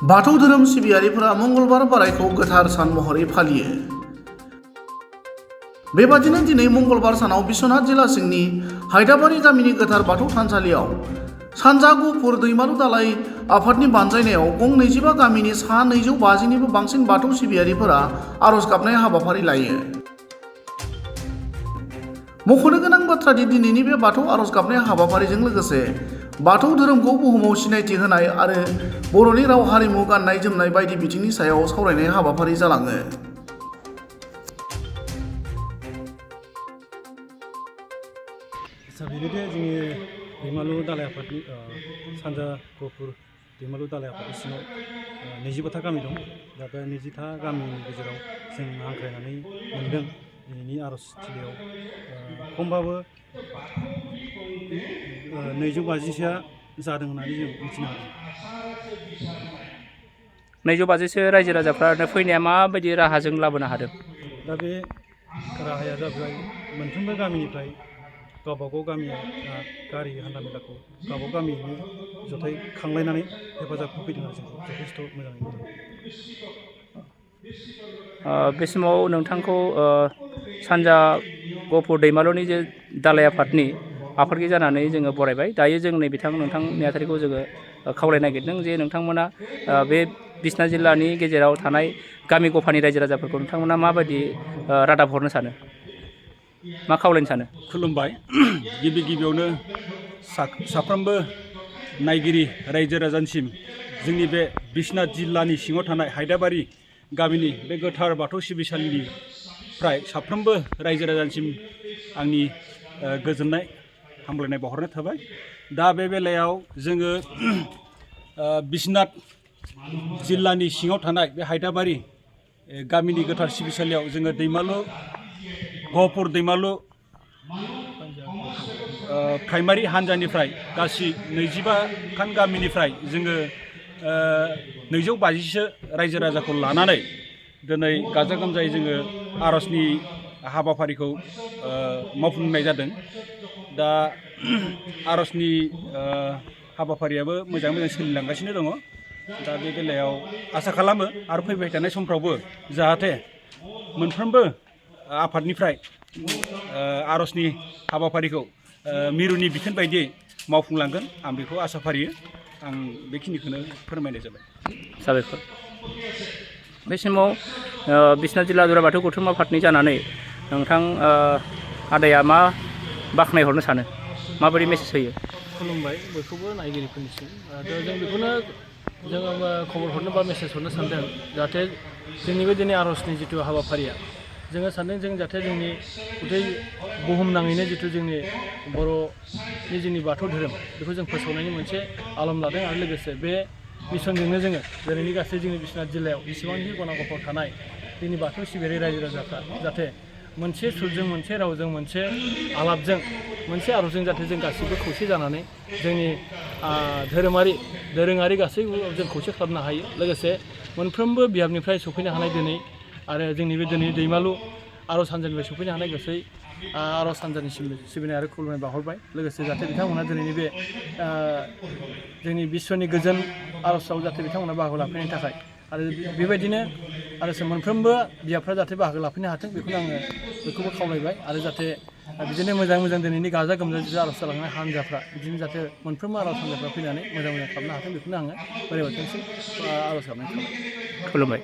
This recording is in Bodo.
बाथौ धोरोम सिबियारिफोरा मंगलबार बारायखौ गोथार सान महरै फालियो। बेबादिनो दिनै मंगलबार सानाव बिश्वनाथ जिल्ला सिंनि हायदाबारि गामिनि गोथार बाथौ थानसालियाव सानजा गुफुर दैमालु दालाय आफादनि बानजायनायाव गं 25 गामिनि सा 250निबो बांसिन बाथौ सिबियारिफोरा आरज गाबनाय हाबाफारि लायो। मख'नो गोनां बाथ्रा दि दिनैनि बे बाथौ आरज गाबनाय हाबाफारिजों लोगोसे बाथौ धोरोमखौ बुहुमाव सिनायथि होनाय आरो बर'नि राव हारिमु गाननाय जोमनाय बायदि बिथिंनि सायाव सावरायनाय हाबाफारि जालाङो। बेनोदि जोंनि दैमालु दालाय आफादनि सानजा गुफुर दैमालु दालाय आफादनि सिङाव 25था गामि दं। दा बे 20था गामिनि गेजेराव जों हांख्रायनानै मोनदों दिनैनि आरज थिलियाव खमबाबो 250सोआ जादों होननानै जों मिथिनो हादों। 250सो रायजो राजाफ्रा फैनाया माबायदि राहाजों लाबोनो हादों? दा बे राहाया जाबाय मोनफ्रोमबो गामिनिफ्राय गावबागाव गामिया गारि हान्थामेलाखौ गावबागाव गामियैनो जथाय खांलायनानै हेफाजाब होफैदों आरो जोंखौ जथेस्थ' मोजाङै मोजां। बे समाव नोंथांखौ सानजा गुफुर दैमालुनि जे दालाय आफादनि आफादगिरि जानानै जोङो बरायबाय। दायो जों नोंथां नेहाथारिखौ जोङो खावलायनो नागिरदों जे नोंथांमोना बे बिश्वनाथ जिल्लानि गेजेराव थानाय गामि गफानि रायजो राजाफोरखौ नोंथांमोना माबायदि रादाब हरनो सानो, मा खावलायनो सानो? खुलुमबाय। गिबियावनो साफ्रोमबो नायगिरि रायजो राजानिसिम जोंनि बे बिश्वनाथ जिल्लानि सिङाव थानाय हायदाबारि गामिनि बे गोथार बाथौ सिबिसालिनिफ्राय साफ्रोमबो रायजो राजानिसिम आंनि गोजोननाय हामलायनाय बावहरनाय थाबाय। दा बे बेलायाव जोङो बिश्वनाथ जिल्लानि सिङाव थानाय बे हायदाबारि गामिनि गोथार सिबिसालियाव जोङो गुफुर दैमालु प्राइमारि हान्जानिफ्राय गासै 25खान गामिनिफ्राय जोङो 250सो रायजो राजाखौ लानानै दिनै गाजा गोमजायै जोङो आरजनि हाबाफारिखौ मावफुंनाय जादों। दा आरजनि हाबाफारियाबो मोजाङै मोजां सोलिलांगासिनो दङ। दा बे बेलायाव आसा खालामो आरो फैबाय थानाय समफ्रावबो जाहाथे मोनफ्रोमबो आफादनिफ्राय आरजनि हाबाफारिखौ मिरुनि बिथोन बायदियै मावफुंलांगोन आं बेखौ आसा फारियो। आं बेखिनिखौनो फोरमायनाय जाबाय। साबायखर। बे समाव बिश्वनाथ जिल्ला दुरा बाथौ गौथुम आफादनि जानानै नोंथां आदाया मा बाख्नायहरनो सानो, माबायदि मेसेज होयो? खुलुमबाय बयखौबो नायगिरिफोरनिसिम। जों बेखौनो जोङो खबर हरनो बा मेसेज हरनो सानदों जाहाथे जोंनि बे दिनै आरजनि जिथु हाबाफारिया जोङो सानदों जों जाहाथे जोंनि गथै बुहुमनाङैनो जिथु जोंनि बर'नि जोंनि बाथौ धोरोम बेखौ जों फोसावनायनि मोनसे आलम लादों आरो लोगोसे बे मिशनजोंनो जोङो दिनैनि गासै जोंनि बिश्वनाथ जिल्लायाव जेसेबांखि खना गफायाव थानाय जोंनि बाथौ सिबियारि रायजो राजाफ्रा जाहाथे मोनसे सुरजों मोनसे रावजों मोनसे आलापजों मोनसे आरजजों जाहाथे जों गासैबो खौसे जानानै जोंनि दोरोङारि गासैबो जों खौसे खालामनो हायो। लोगोसे मोनफ्रोमबो बिहाबनिफ्राय सफैनो हानाय दिनै आरो जोंनि बे दिनै दैमालु आरज हान्जानिफ्राय सफैनो हानाय गासै आरज हान्जानिसिम सिबिनाय आरो खुलुमनाय बावहरबाय। लोगोसे जाहाथे बिथांमोना दिनैनि बे जोंनि बिश्वनि गोजोन आरजआव जाहाथे बिथांमोना बाहागो लाफैनायनि थाखाय आरो बेबायदिनो आरो मोनफ्रोमबो बिहाबफ्रा जाहाथे बाहागो लाफैनो हाथों बेखौनो आङो बयखौबो खावलायबाय। आरो जाहाथे बिदिनो मोजां दिनैनि गाजा गोमजा आरज जालांनाय हान्जाफ्रा बिदिनो जाहाथे मोनफ्रोमबो आरज हान्जाफ्रा फैनानै मोजां खालामनो हाथों बेखौनो आङो बोराइ बाथौनिसिम आरज गाबनाय थाबाय। खुलुमबाय।